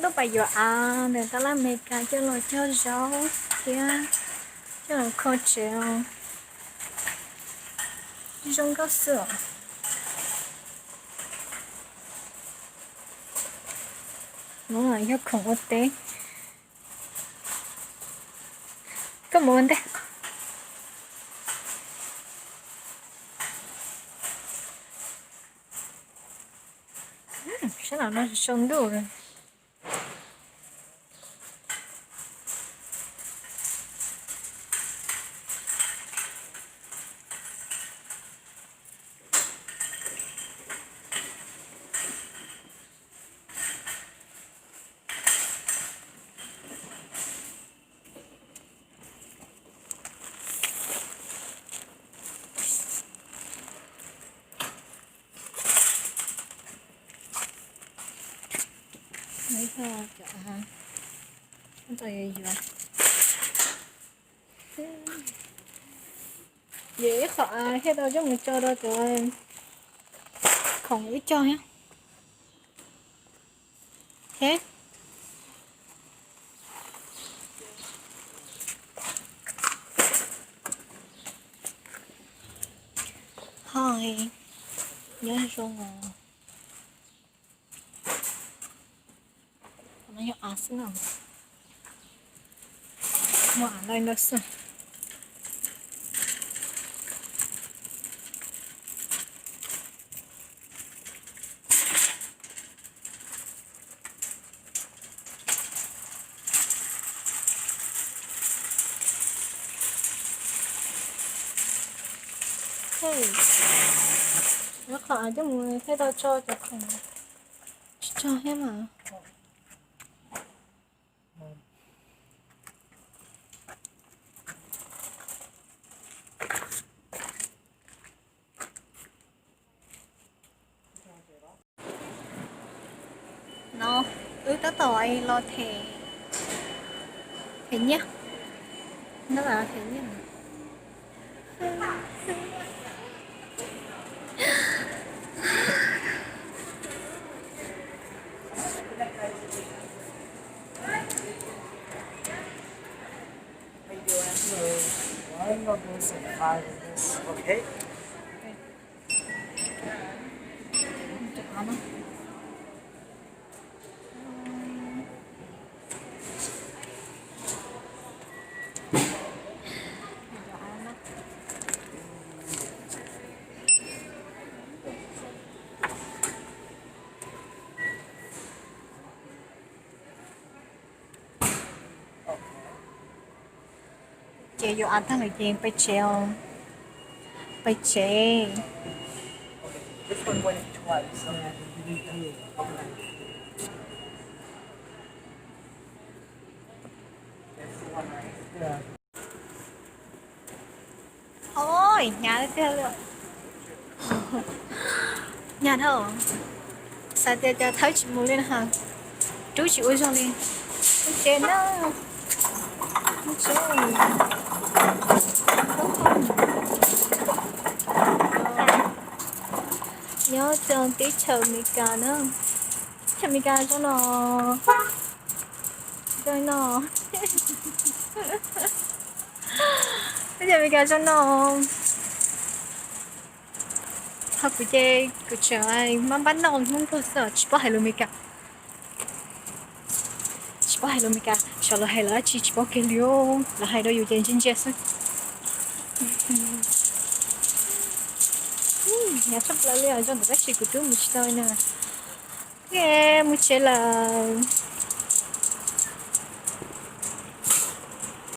Lub pas yuav av ntawm tab laj Amelikas coj los cog zaub thiab coj los kho tsev, zoo nkauj xwb. No yog khoom ua teb. Koj mus ua ntej. Sab no no sau ntuj. Yuav ib qho av thiaj tau coj mus tso rau cov khoom ib co thiab. Ho, nyob zoo os. Qhov no yog av xwb na. Muaj av loj ntau xwb. Yuav qhov av coj mus thiaj tau tso cov khoom tsis tso thiab mas. No, wb tab tom los them, them nyiaj. No them nyiaj. Ces yuav av tag lawm ces pais tsev os. Pais tsev. Oj, hnyav tiag li. Hnyav dhau. Xav tias cas thawb tsis mus li na. Rub tsis ua zoo li. Mus tsev na. Mus tsev. Nyob rau teb chaws Amelikas na. Teb chaws Amelikas zoo no. Zoo no. Teb chaws Amelikas zoo no. Ho kuv ces kuv tseem mab npab noj Hmoob Nplog xwb, tsis paub hais lus Amelikas. Tsis paub hais lus Amelikas, xyov lawv hais lawv dab tsi tsis paub kiag li. Lawv hais rau yus ces ntsia ntsia xwb. Hnyav tshaj plaws li os, zoo ntawm tab sis kuv twb mus tsis tau na. Mus tsev lawm.